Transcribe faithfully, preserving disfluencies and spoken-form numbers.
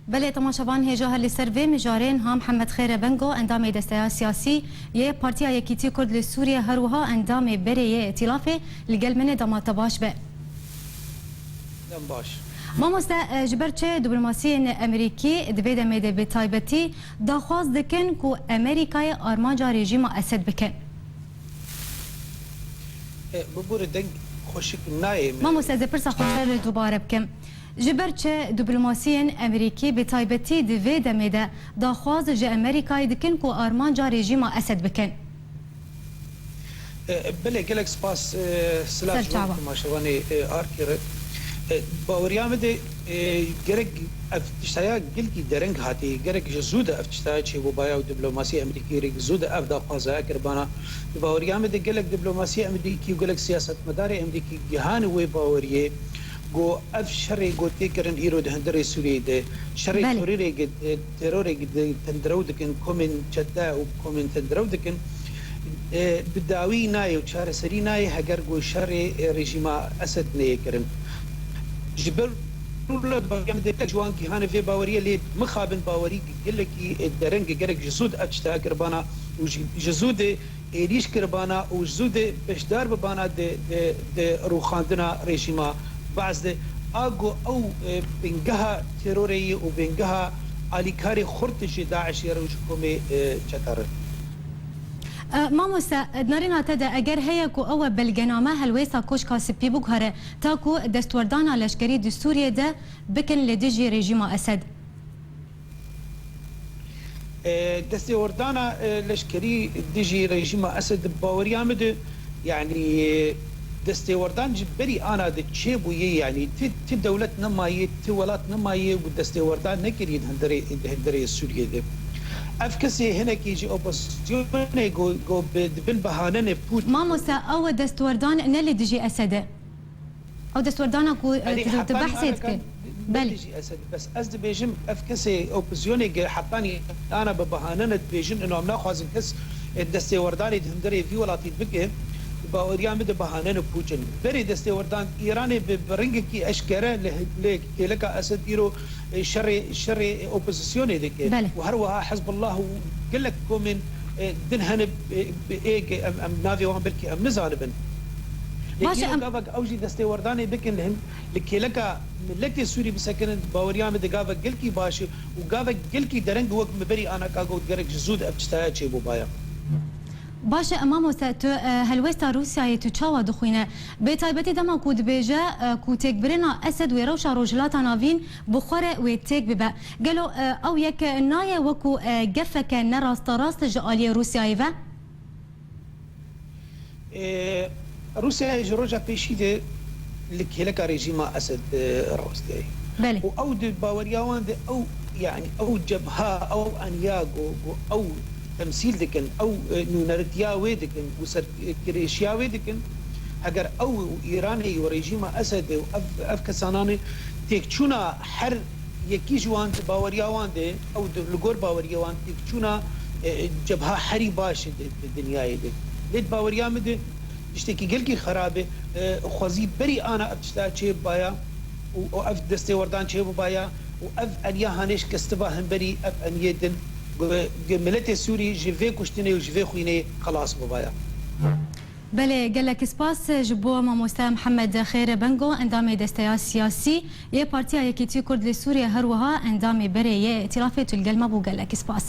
Belê, temaşevan, hêja her li ser vê mijarê niha Mihemed Xêre Bengo, endamê Desteya Siyasî yê Partiya Yekîtî Kurd li Sûriyê, her wiha endamê berê yê Îtîlafê, li gel min e. Dema te baş be. Dem baş. Mamoste, e, ji ber çi diplomasiyên Amerîkî di vê demê de bi taybetî daxwaz dikin ku Amerîkayê armanca rejîma Esed bikin? E, bibûre deng xweşik nayê min. Mamoste, ez ê pirsa xwe ser dubare bikim. Ji ber çi diplomasiyên Amerîkî bi taybetî di vê demê de daxwaz ji Amerîkayê dikin ku armanca rejîma Esed bikin? E, belê, gelek spas, e, silav ji wan temaşevanê, e, Arkê re. E, baweriya min de, e, gerek ev tiştaya gelkî dereng hatî, gerek ji zû de ev tiştaya çêbûbaya û diplomasî Amerîkî rêk zû de ev daxwazaya kiribana. Di baweriya min de gelek diplomasî Amerîkî û gelek siyasetmedarê Amerîkî gihane wê baweriyê ku ev şerê ku tê kirin îro di hundirê Sûriyeyê de, şerê terorê, e, terorê di tundrew dikin, komên çete û komên tundrew dikin, e, bi dawî nayê û çareserî nayê heger ku şerê, e, rejîma Esed neyê kirin. Ji ber wilo di baweriya min de gelek ji wan gihane vê baweriyê, lê mixabin bawerî gelekî, e, dereng e, gerek ji zû de ev tişta kiribana û ji, ji zû de êrîş kiribana û ji zû de beşdar bibana di, di, di rûxandina rejîma Be'es de. A ku ew, e, bingeha terorê ye û bingeha alîkarê xurt ji DAIŞê re û ji komê, e, çete re. E, mamoste, di nerîna te de eger heye ku ew e belgename helwêsta Koşka Spî biguhere, ta ku destwerdana leşkerî di Sûriyê de bikin li dijî rejîma Esed? E, destêwerdana, e, leşkerî dijî rejîma Esed di baweriya min de, yanî, e, destêwerdan ji berî ana de çêbûye, yanî ti, ti dewlet nemaye, ti welat nemaye ku destêwerdan nekiriye di hundirê, di hundirê Sûriyê de. Ev kesê hinekî ji opozisyonê ku, ku bi, di bin bahanene Putin. Mamoste, ew destwerdan ne li dijî Esed e. Ew destwerdana ku, e, Erê, tu, tu heqanî behsê ana dike. Kan Belê. Dijî Esed. Bes ez dibêjim, ev kesê opozisyonê ge heqanî ana bi bahane ne dibêjin, ino em naxwazin kes, e, destêwerdanê di hundirê vî welatî bike, baweriya min de bahane ne pûç in. Berê destêwerdan Îranê bi, bi rengekî eşkere li, li kêleka Esed îro, e, şerê, şerê opozisyonê dike. Belê. Û her wiha Hizbullah û gelek komên, e, din hene, e, ê, em, em navê wan belkî em nizanibin. Lê Baş e, îro em gavek ew jî destêwerdanê bikin li hin, li kêleka miletê Sûrî bisekinin, baweriya min di gavek gelkî baş e û gavek gelkî dereng wek min berî ana ka got gerek ji zû de ev tiştaya çêbûbaya. Baş e, mamoste, tu, e, helwêsta Rûsyayê tu çawa dixwîne? Bê taybetî dema ku dibêje, e, ku têkbirina Esed wê rewşa Rojhilata Navîn bi xwe re wê têk bibe. Gelo, e, ew yek nayê wekû, e, gefeke ne rasterast ji aliyê Rûsyayê ve? E, Rûsyayê ji roja pêşî de li kêleka rejîma Esed, e, rawestiyayî. Belê. Û ew di baweriya wan de ew, yanî ew cebha, ew eniya ku, ku ew temsîl dikin, ew, e, nûneritiya wê dikin û serkirêşiya wê dikin, heger ew û Îranê û rejîma Esedê û ev, ev kesananê têkçûna her yekî ji wan di baweriya wan de, ew di, li gor baweriya wan têkçûna, e, cebha herî baş e di, di dinyayê de. Lê di baweriya min de tiştekî gelkî xerab e, e, xwezî berî ana ev tişta çêbibaya û, û ev destêwerdan çêbibaya û ev eniya hanê şikestiba hemberî ev eniyê din, gu, gu miletê Sûrî ji vê kuştinê û ji vê xwînê xelas bibaya. Belê, gelek spas ji bo mamoste Mihemed Xêre Bengo, endamê Desteya Siyasî yê Partiya Yekîtî Kurd li Sûriyê, her wiha endamê berê yê Îtîlafê, tu li gel me bû, gelek spas.